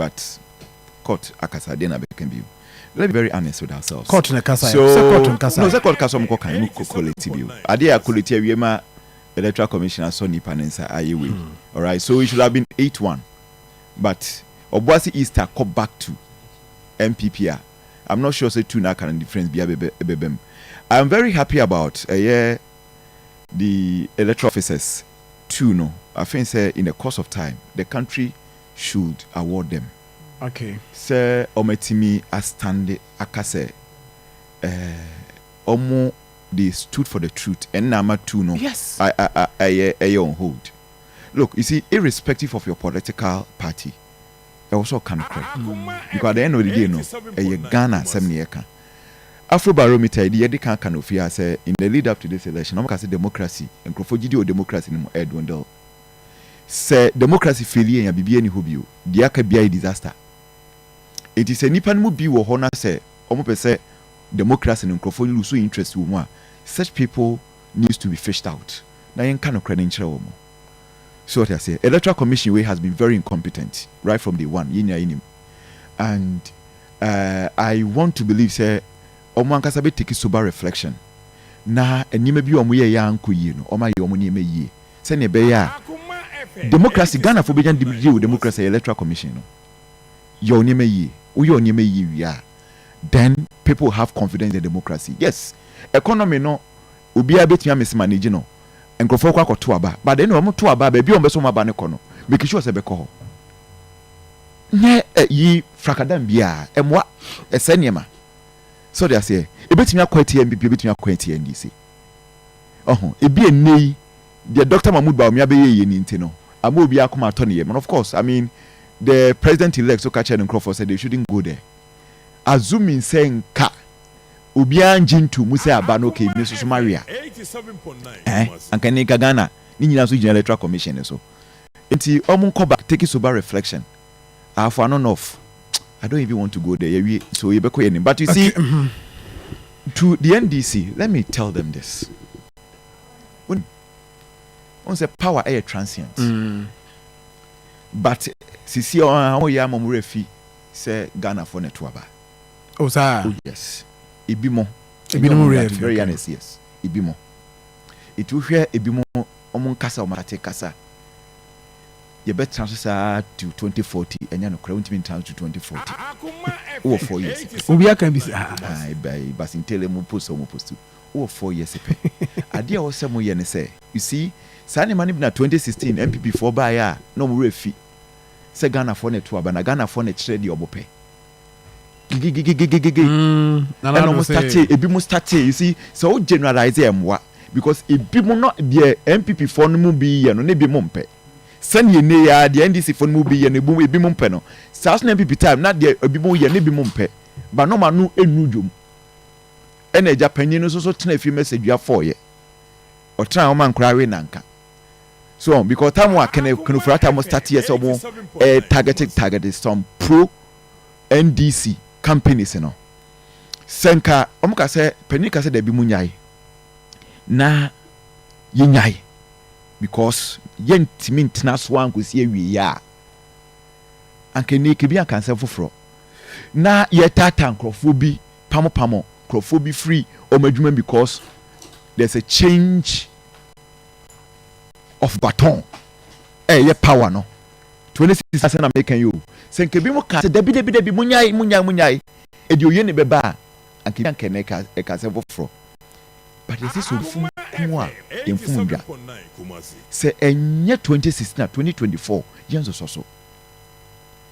But court akasa deɛ na bɛka bio. Let's be very honest with ourselves. Court na kasa. So sɛ court nkasa. No, sɛ court kasa, ɔmo kɔ kan mu collate bio adeɛ a collate awie ma Electoral Commission asɔ nipa ne nsa ayɛ wei. Alright, so it should have been 8-1, but Obuasi East akɔ back to NPP a I'm not sure sɛ two na aka no difference bi abɛbɛ ɛbɛbɛ mu. I'm very happy about ɛyɛ the electoral officers two no. I think sɛ in the course of time the country should award them sɛ ɔmatumi astand aka sɛ ɔmo they stood for the truth, ɛnna ama two no ɛyɛ on hold. Look, you see, irrespective of your political party, ɛwɔ sɛ ɔka nokorɛ, because at the end of the day no, ɛyɛ Ghana asɛm ne yɛka. Afrobarometer yi yɛde kan ka no ofie ha sɛ in the lead up to this election, ɔmo ka sɛ democracy, nkurɔfoɔ gyidi wɔ democracy no mu ɛdwendel. Sɛ democracy fail yɛn a, biribi ani hɔ bio, deɛ aka bia yɛ disaster. Eti sɛ nipa no mu bi wɔ hɔ na sɛ ɔmo pɛ sɛ democracy no nkurɔfoɔ lose interest wɔ mu a, such people needs to be fished out na yɛnka nokorɛ no nkyerɛ wɔn. So what I say, Electoral Commission wey has been very incompetent right from day one, yɛn nyinaa yɛnim, and I want to believe sɛ ɔmo ankasa bɛ take sober reflection na nneɛma bi a ɔmo yɛ yɛ ankɔ yie no, ɔmo ayɛ ɔmo nneɛma yie sɛnea ɛbɛyɛ a democracy, Ghana fo bɛnya di wɔ democracy. Electoral Commission no, yɛ ɔ nneɛma yie, woyɛ ɔ nneɛma yie wie a, then people have confidence in democracy. Yes, economy no, obiara bɛtumi amismanage no, nkurɔfoɔ kɔ akɔto aba, but then wɔn to aba, baabi a wɔn bɛ so wɔn aba ne kɔ no, make sure sɛ bɛkɔ hɔ nyɛ ɛyi frakadam biara ɛmoa ɛsɛ nneɛma so de aseɛ. Ebɛtumi akɔ atia NPP, ebɛtumi akɔ atia NDC. Ɔho ebi ene yi deɛ Dr Mahmood Bawumia bɛyɛ yie ni nti no ama obi akoma atɔ ne yam. And of course, I mean, the president elect so ka kyerɛ ne nkurɔfoɔ sɛ they shouldn't go there, assuming sɛ nka obiara ngye nto mu sɛ aba no okay mi soso maria anka ne nka Ghana ne nyinaa nso gyina Electoral Commission so. Nti ɔmo nkɔ back, take sober reflection. Ahafo Ano North, I don't even want to go there. Yɛwie so yɛbɛkɔ yɛ nim. But you see, to the NDC, let me tell them this: wɔn sɛ power ɛyɛ transient, but sisi a wɔn yɛ ama wɔn werɛ fi sɛ Ghana fo na ɛto aba. O saa. Oh yes, ebi mo. Ebinom werɛ fi. Very honest, yes, ebi mo etu hwɛ ebi mo, wɔn nkasa, wɔn ate kasa, yɛbɛtena so saa to 2040. Ɛnyɛ nokorɛ, wontumi ntena so to 2040. Wowɔ 4 years. Obi aka bi saa. Basintale mu post a wɔn post, wowɔ 4 years pɛ. Adeɛ a wɔsɛ mo yɛ ne sɛ, you see, saa nneɛma no bi na 2016 NPP foɔ baeɛ a na wɔn werɛ fi sɛ Ghanafoɔ na ɛto aba na Ghanafoɔ na ɛkyerɛ deɛ ɔmo pɛ gigigigigigi. Ɛna ɔmo start, ebi mo start. You see, sɛ o generalize ɛmoa, because ebi mo no deɛ NPP foɔ no mu bi yɛ no ne bi mo mpɛ, sɛnea ne ya deɛ NDC foɔ no mu bi yɛ no ebi mo mpɛ no saa so na NPP time na deɛ ebi mo yɛ ne bi mo mpɛ ba nɔɔma no enu dwom. Ɛna agya panyin no nso so tena efi mɛsɛ dua fɔɔyɛ ɔtena wɔn ankora awe nanka so, because time wa kene kenufura time start yɛ sɛ ɔmo targeted some pro NDC companies no, sɛ nka ɔmo ka sɛ panyin ka sɛ dabi, mu nyae na yɛnyae, because yɛntumi ntena so ankosi awie yɛ a, anka ne kebi anka nsɛm foforɔ na yɛtaataa nkurɔfoɔ bi, pamopamo nkurɔfoɔ bi firi ɔmo adwuma, because there's a change of baton, ɛyɛ power no 26 asɛn na meka yi o. Sɛ nka bi mo ka sɛ dabi dabi dabi, mo nyae, mo nyae, mo nyae, ɛdi oye ne bɛba a, anka bi anka ne ɛka ɛka asɛm foforɔ. But yɛsɛ sɛ ofum kum a yɛmfum dwa sɛ ɛnyɛ 2016 a 2024 yɛn nsosɔ so.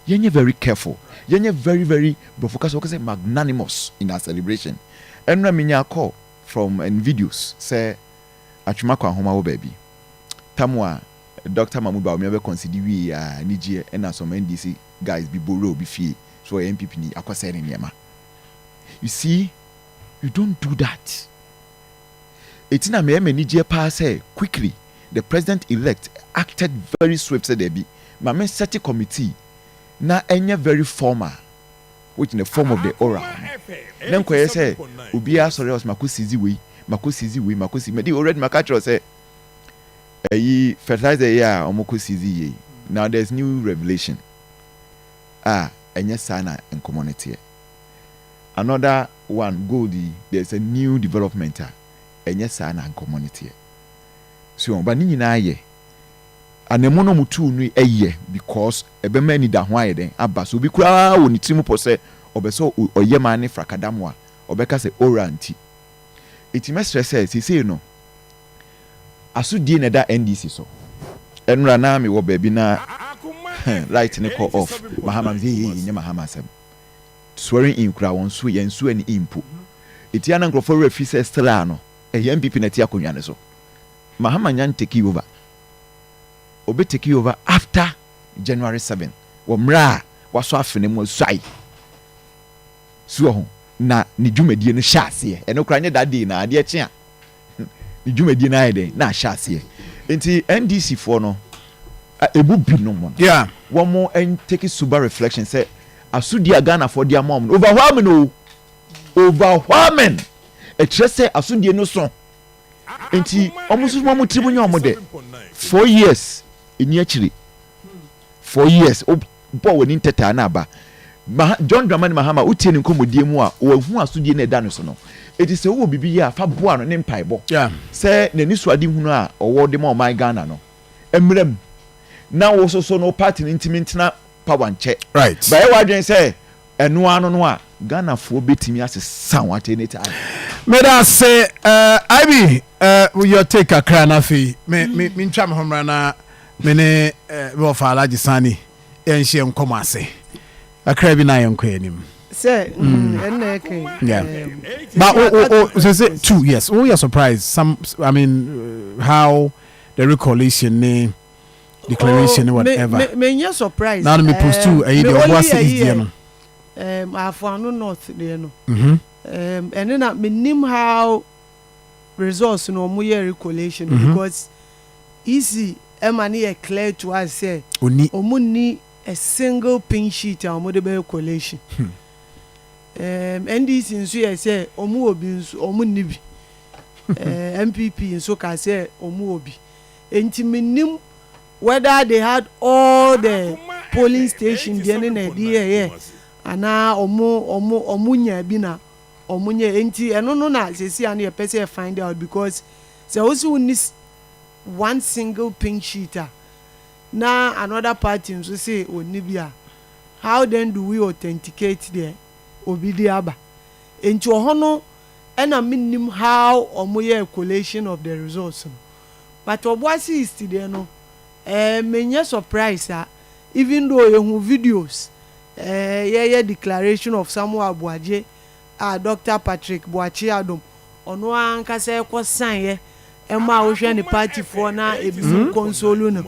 Yɛnyɛ very careful, yɛnyɛ very very, borɔfo kasa wɔkɔ sɛ magnanimous in our celebration. Ɛnura mi nya call from and videos sɛ Atwima Kwanhoma wɔ baabi tam a Dr Mahmood Bawumia bɛ consider wie a anigyeɛ, ɛna some NDC guys bi bɔ obi fie so ɔyɛ NPP ni akɔsɛe ne nneɛma. You see, you don't do that. Eti na mɛyɛ m'anigyeɛ paa sɛ quickly the president elect acted very swift sɛ dɛbi, maame set committee na ɛnyɛ very formal, which in the form of the oral no na nkɔyɛ sɛ obiara sɔrɔ ɔsɛ mako seize wei, mako seize wei, mako seize mɛdi. Already maka kyerɛ sɛ ɛyi fertilizer yi a wɔn kɔ seize yie. Now there's new revelation. A ɛnyɛ saa na nkɔmmɔ no teɛ. Another one, gold yi, there's a new development a ɛnyɛ saa na nkɔmmɔ no teɛ. So ba ne nyinaa yɛ anamu no ɔmo no ɛyɛ because ɛbɛma anida ho ayɛ dɛn aba so. Obi koraa wɔ ne tirim pɔ sɛ ɔbɛ sɛ ɔyɛ maa ne frakadam a ɔbɛka sɛ ora nti eti mɛsrɛ sɛ seesei no asodie na ɛda NDC so. Ɛnura naa mi wɔ baabi na light ne kɔ off. Mahama mi sɛ yeye nyɛ Mahama asɛm swearing in kura wɔn so yɛn so ani mpo eti ana nkurɔfoɔ werɛ fi sɛ still a no ɛyɛ NPP na ɛte akonnwa ne so. Mahama nya take over, obe take over after January 7 wɔ mmerɛ a wasɔ afene mu asuae so ho na ne dwumadie no hyɛ aseɛ. Ɛno koraa nyɛ that day na adeɛ kye a ne dwumadie no ayɛ dɛn na ahyɛ aseɛ. Nti NDC foɔ no, ebu binom no, wɔn take sober reflection sɛ asodie a Ghanafoɔ de ama wɔn no overwhelming o, overwhelming. Ɛkyerɛ sɛ asodie no so nti wɔn nso wɔn tiri mu nyɛ wɔn dɛ. 4 years eni akyire, 4 years o bɔ wɔn ani ntɛtɛ na aba. John Dramani Mahama, wotie ne nkɔmmɔdie mu a, wɔahu asodie no ɛda no so no. Eti sɛ wowɔ biribi yɛ a, fa boa no ne mpaebɔ sɛ n'ani so ade hunu a ɔwɔ de ma ɔman Ghana no mmerɛ mu na wo soso no party no ntumi ntena power nkyɛ. Bɛyɛ w'adwene sɛ ɛno ano no a Ghanafoɔ bɛtumi asesa wɔn at any time. Meda ase, Ib, your take kakra na afei me me mentwa me ho mmra na me ne me wɔfa Alhaji Sani yɛnhyɛ nkɔmmɔ ase kakra bi na yɛnkɔ anim. Sɛ ɛnna ɛka. Yeah. But oh, so say two, yes. Oh, you're surprised. Some, I mean, how the recollation, ne declaration, oh, whatever. Me me surprise. Now me post two. Ayi de Obuasi East deɛ no. Afuano North deɛ no. Ɛne na me nim how results no ɔmo yɛ recollation because EC ɛma ne yɛ clear to us sɛ Oni. ɔmo ni a single pink sheet a ɔmo de bɛyɛ collation. NDC nso yɛ sɛ ɔmo wɔ bi nso ɔmo nni bi. NPP nso ka sɛ ɔmo wɔ bi, nti menim whether they had all the polling station deɛ ne na ɛde yɛyɛ anaa ɔmo nya bi na ɔmo nyɛ. Nti ɛno no na sisi ano yɛpɛ sɛ yɛ find out because sɛ wosi wo ni one single pink sheet a na another party nso say onni bi a, how then do we authenticate deɛ obi de aba? Nti ɔhɔ no ɛna menim how ɔmo yɛ collation of the results no. But Obuasi East deɛ no, menyɛ surprise a, even though yehu videos yɛyɛ declaration of Samuel Abuagye a Dr Patrick Boakye Adom ɔno ankasa ɛkɔ sign yɛ ɛma a wohwɛ ne party foɔ na ebinom console no,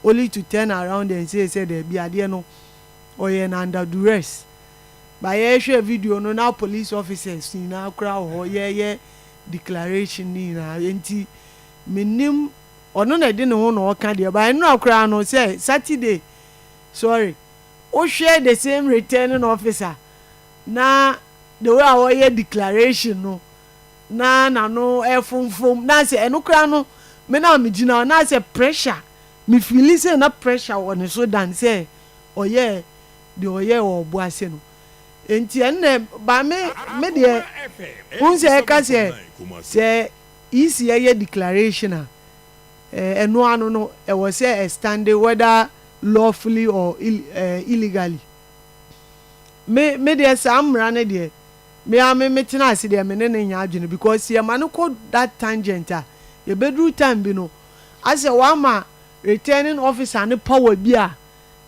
only to turn around and say sɛ dɛbi, adeɛ no ɔyɛ no under duress. Ba yɛhwɛ video no na police officers nyinaa kora wɔ hɔ yɛyɛ declaration ne nyinaa. Nti menim ɔno na ɛde ne ho na ɔka deɛ ba ɛno akora no sɛ Saturday, sorry, wohwɛ the same returning officer na the way a wɔyɛ declaration no na n'ano ɛfomfom na sɛ ɛno koraa no me na me gyina hɔ na sɛ pressure, me feel sɛ na pressure wɔ ne so dan sɛ ɔyɛ deɛ ɔyɛ wɔ Obuase no. Nti ɛnna ba me deɛ n sɛ ɛka sɛ EC ɛyɛ declaration a, ɛno ano no ɛwɔ sɛ ɛstand whether lawfully or illegally. Me deɛ saa mmara no deɛ, me a me tena ase deɛ, me ne ne nya adwene because yɛ ma no kɔ that tangent a yɛbɛduru time bi no asɛ wama returning officer ne power bi a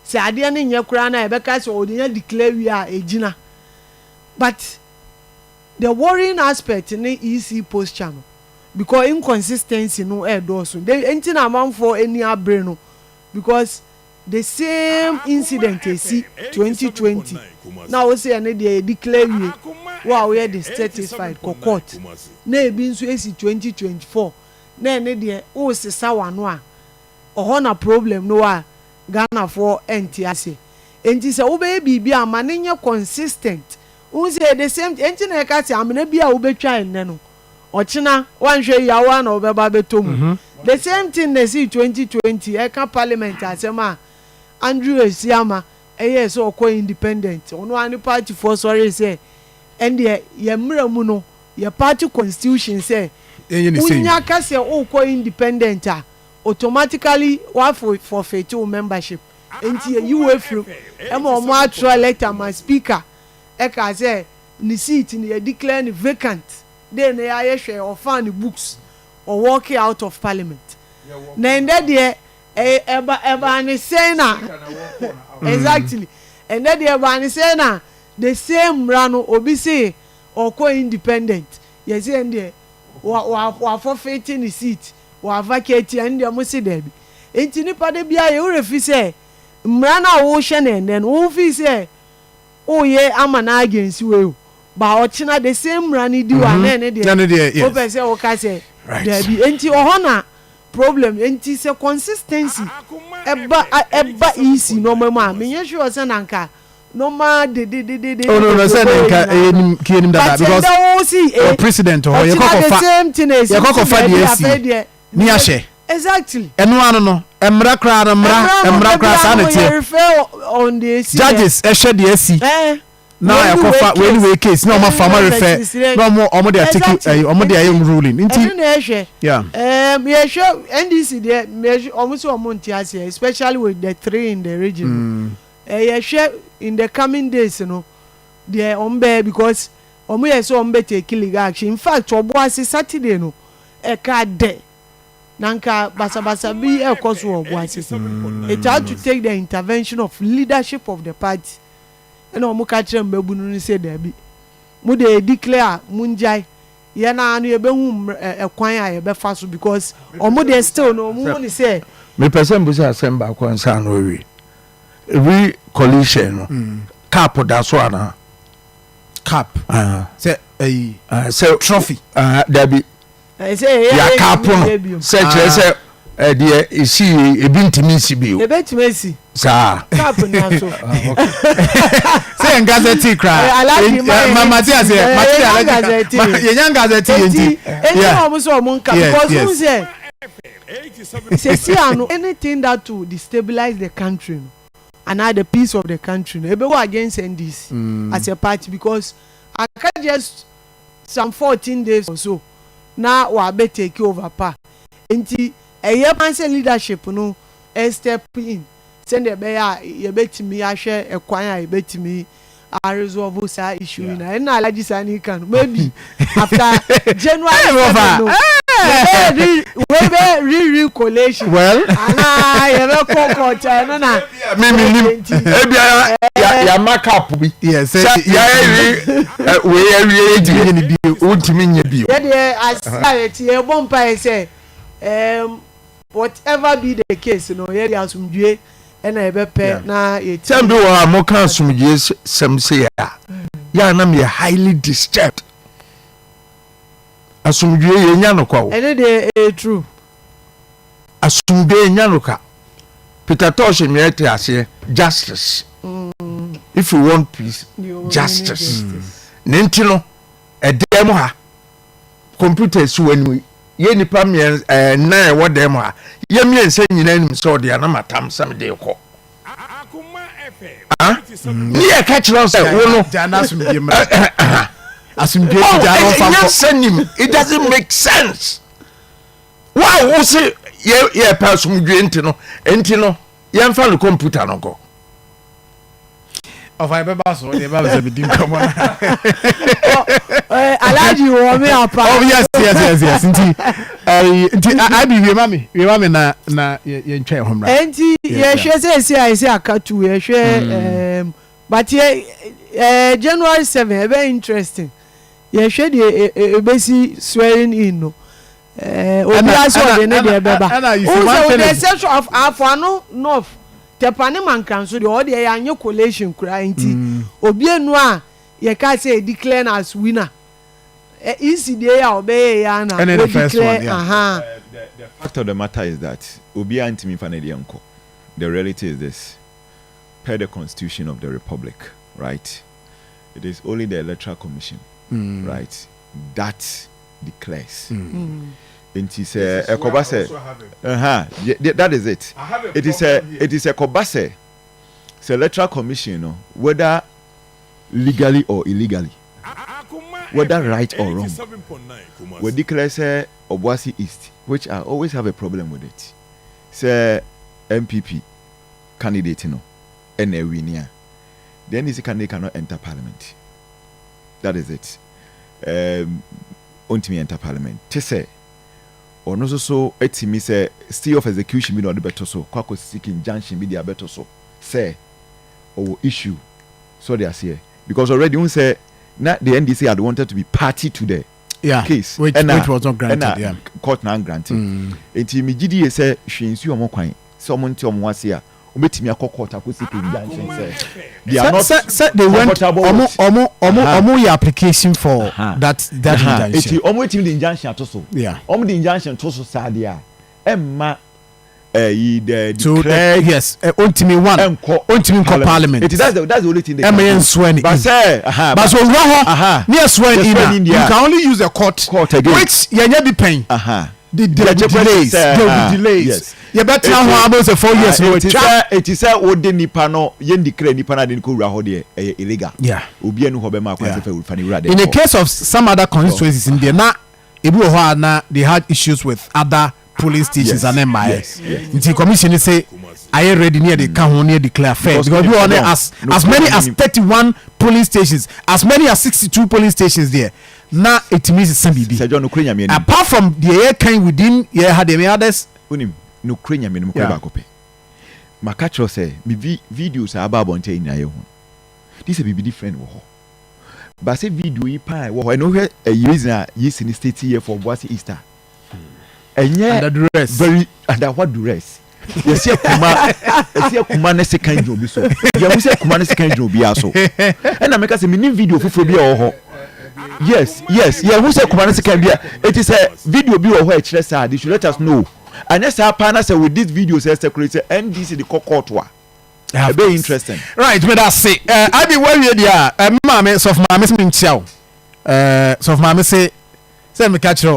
sɛ adeɛ no nyɛ koraa na yɛbɛka sɛ ɔde nya declare wie a egyina. But the worrying aspect ne EC posture no because inconsistency no ɛɛdɔɔso de nti na amanfoɔ ani abere no because the same incident esi 2020 na wosi ɛne deɛ yɛ declare wie wo a woyɛ dissatisfied kɔ court, na ebi nso esi 2024 na ɛne deɛ wosesa wano a ɔhɔ na problem no a Ghanafoɔ ɛnte aseɛ. Nti sɛ wobɛyɛ biribi a ma ne nyɛ consistent n sɛ the same. Nti na ɛka sɛ amena bi a wobɛtwa nnɛ no, ɔkyena wanhwɛ yi awoa na wɔbɛba bɛtɔ mu. The same thing na esi 2020 ɛka parliament asɛm a Andrew Esiama ɛyɛɛ sɛ ɔkɔ independent, ɔno ara ne party foɔ sɔree sɛ ɛndeɛ yɛn mmra mu no, yɛ party constitution sɛ Yɛnyɛ ne sei. wonya ka sɛ wokɔ independent a, automatically wa forfeit wo membership. Enti yɛyi wo afiri mu. Ɛma wɔn atwerɛ letter ma speaker ɛkaa sɛ ne seat no yɛ declare no vacant. Dei na yɛayɛ hwɛ ɔfaa ne books ɔ walk out of parliament. Na ɛndɛ deɛ ɛba ɛbaa ne sɛn na exactly ɛndɛ deɛ ɛbaa ne sɛn na the same mmara no obi se ɔkɔ independent yɛse ɛndeɛ wa wa wa forfeit ne seat wa vacate ɛndeɛ mo se daabi. Enti nipa da biara yɛ werɛ fi sɛ mmara no a wohyɛ no ɛndɛ no wo feel sɛ woyɛ ama no against wei o but ɔkyena the same mmara no di hɔ a na ɛno deɛ wopɛ sɛ woka sɛ daabi. Enti ɔhɔ na problem enti sɛ consistency ɛba ɛba EC nneɛma mu a menyɛ sure sɛ na nka nneɛma dedededede Oh no no sɛ ne nka ɛyɛ nim ki nim dada because but wo si e president hɔ yɛkɔ kɔfa the same thing esi yɛkɔ kɔfa deɛ asi ni ahyɛ exactly ɛno ano no mmara koraa no mmara mmara koraa saa na teɛ judges ɛhwɛ deɛ asi na ɛkɔfa wei ni wei case na ɔmo afa ɔmo arefɛ na ɔmo ɔmo de atiki ɛyi ɔmo de ayɛ ruling nti ɛno na ɛhwɛ yeah ɛɛm yɛhwɛ NDC deɛ yɛhwɛ ɔmo sɛ ɔmo nte aseɛ, especially with the three in the region no ɛyɛhwɛ in the coming days no deɛ ɔmo bɛyɛ, because ɔmo yɛ sɛ ɔmo bɛ take legal action. In fact, Ɔboase Saturday no ɛka dɛ na nka basabasa bi ɛkɔ so wɔ Ɔboase. It had to take the intervention of leadership of the party ɛna ɔmo ka kyerɛ mbɛbunu no sɛ daabi, mo de declare a mo ngyae yɛn naa no yɛbɛhu ɛkwan a yɛbɛfa so, because ɔmo de still no ɔmo hu ni sɛ. Mepɛ sɛ mbusa asɛm baako ansa na ɔwie re collation no, cup da so anaa? Cup sɛ ɛyi? Sɛ trophy? Dabi. Ɛsɛ yɛ yɛ cup no sɛ kyerɛ sɛ ɛdeɛ esi yɛ ebi ntumi nsi bio. Ebetumi esi. Saa. Cup na so. Sɛ yɛn gazette kra ma ma ti aseɛ ma ti alaji yɛn nya gazette yɛn ti. Eti na ɔmo sɛ ɔmo nka because n sɛ sesi ano anything that to destabilize the country no anaa the peace of the country no ebe go against NDC as a party, because aka just some 14 days or so na wabɛ take over pa. Nti ɛyɛ pan sɛ leadership no step in sɛdeɛ ɛbɛyɛ a yɛbɛtumi ahwɛ ɛkwan a yɛbɛtumi a resolve saa issue yi. Na ɛna Alhaji Sani kan no, maybe after January 7 no yɛbɛ re wei bɛ re re collation well anaa yɛbɛkɔ court ɛno na. Mi mi nim ebi yama cup bi sɛ sɛ yɛayɛ wei awie nyɛ ne deɛ wontumi nyɛ bio. Yɛdeɛ ase a yɛte yɛbɔ mpa yɛ sɛ whatever be the case no, yɛde asomdue ɛna yɛbɛpɛ na yɛti. Sɛm bi wɔ hɔ a moka asomdwie sɛm se yɛ a yɛ a na meyɛ highly disturbed. Asomdwie yɛnya no kwa o. Ɛne deɛ ɛyɛ true. Asomdwie yɛnya no kwa. Peter Tosh mmeɛ te aseɛ, justice. If you want peace, justice. Ne nti no ɛdan mu ha computer si wɔ anim yɛ nipa mmiɛnsa 4 ɛwɔ dan mu ha, yɛ mmiɛnsa nyinaa nim sɛ ɔde anam atam sɛm de kɔ ah ne yɛ ka kyerɛ wo sɛ wo no gya na asomdue mmra, asomdue ti gya na ɔmfa nkɔ. Nyansa nim, it doesn't make sense wa wo se yɛ yɛ pɛ asomdue nti no yɛmfa no computer no nkɔ. Ɔfa yɛbɛba so deɛ ɛba sɛ medi nkɔmmɔ no. Alhaji wɔ me apa. Oh yes, nti abi wie ma me na yɛntwa yɛn ho mmra. Enti yɛhwɛ sɛ esi a yɛsi aka tu yɛhwɛ but yɛ January 7 ɛbɛ interesting. Yɛhwɛ deɛ ebesi swearing in no, obi aso ɔde ne deɛ bɛba ɛna you see n one sɛ thing the is exception of Afuano North, Tepa ne Mankranso deɛ ɔdeɛ yɛanyɛ collation koraa, nti obi enu a yɛka sɛ yɛ declare no as winner ec deɛ yɛ a ɔbɛyɛ yɛ ana. Ɛne the first declare one, yeah. The fact of the matter is that obiara ntumi nfa ne deɛ nkɔ. The reality is this: per the constitution of the republic, right, it is only the Electoral Commission, right, that declares. Nti sɛ ɛkɔba sɛ that is it. It is a ɛkɔba sɛ Sɛ Electoral Commission no, whether legally or illegally, whether right or wrong, wɔ declare sɛ Obuasi East, which I always have a problem with it, sɛ NPP candidate no ɛna awini a, the NDC candidate cannot enter parliament. That is it. Ontumi enter parliament te sɛ ɔno nso so etimi sɛ stay of execution bi na ɔde bɛto so kɔ akɔ seek injunction bi de abɛto so sɛ ɔwɔ issue so ɔde aseɛ, because already n sɛ na the NDC had wanted to be party to the case which was not granted. Ɛna court na granted. Nti mi gyi di yɛ sɛ hwee nsi ɔmo kwan sɛ ɔmo nte ɔmo ase a, ɔmo akɔ court akɔ seek injunction sɛ they are not sɛ they went comfortable ɔmo with ɔmo ɔmo yɛ application for that injunction. Eti ɔmo etimi de injunction ato so. Ɔmo de injunction to so saa deɛ a, ɛmma ɛyi the so declared yes, ontimi one ɛnkɔ ontimi nkɔ parliament. Eti that's the only thing they ɛmɛ can yɛn do. swear ni But in. sɛ But so owura hɔ ne yɛ swear Yɛ in swear a, in you there. can only use the court, Court again. which yɛn nyɛ bi pɛn. The there will be Yɛgye question delays. sɛ, There will be delays. Yɛbɛtena ho abɔ sɛ 4 years na eti wɔtwa. Sɛ eti sɛ wode nipa no, yɛn declare nipa no ade no kɔ wura hɔ deɛ, ɛyɛ illegal. Obi anu hɔ bɛma akwan sɛ fɛ fa ne wura In the dɛ. Case of some other constituencies in there na ebi wɔ hɔ a na they had issues with other polling stations and mmaa nti commission ni say ayɛ ready ne yɛ de ka ho ne yɛ declare fair Because because ebi wɔ hɔ ne no, no, as many as no. 31 polling stations, as many as 62 polling stations there na etimi sisa biribi. Sɛ John, nokure Nyame anim. Apart from deɛ yɛ kan within yɛ ha deɛ others. Wonim, nokure Nyame anim kore baako pɛ maka kyerɛ sɛ me videos a aba abɔnten nyinaa yɛ hu de sɛ biribi different wɔ hɔ ba sɛ video yi paa wɔ hɔ. Ɛna wohwɛ ɛyi, reason a yɛsi ne state yɛ for Obuasi East a ɛnyɛ Under duress. Very under what duress? Yɛsi akuma, yɛsi akuma ne sekan gyina obi so, yɛn sɛ akuma ne sekan gyina obi aso. Ɛna mɛka sɛ mini video foforɔ bi a ɛwɔ hɔ. Yes, yɛn ho sɛ akuma ne sekan bi a eti sɛ video bi wɔ hɔ a ɛkyerɛ saa, they should let us know. Anyɛ saa paa na sɛ with this video sɛ circulate sɛ NDC de kɔ court a, ɛbɛyɛ interesting. Right, me da se abi wawie deɛ a, maame sɔfo maame sɛ menkyia wo, sɔfo maame se sɛ meka kyerɛ wo.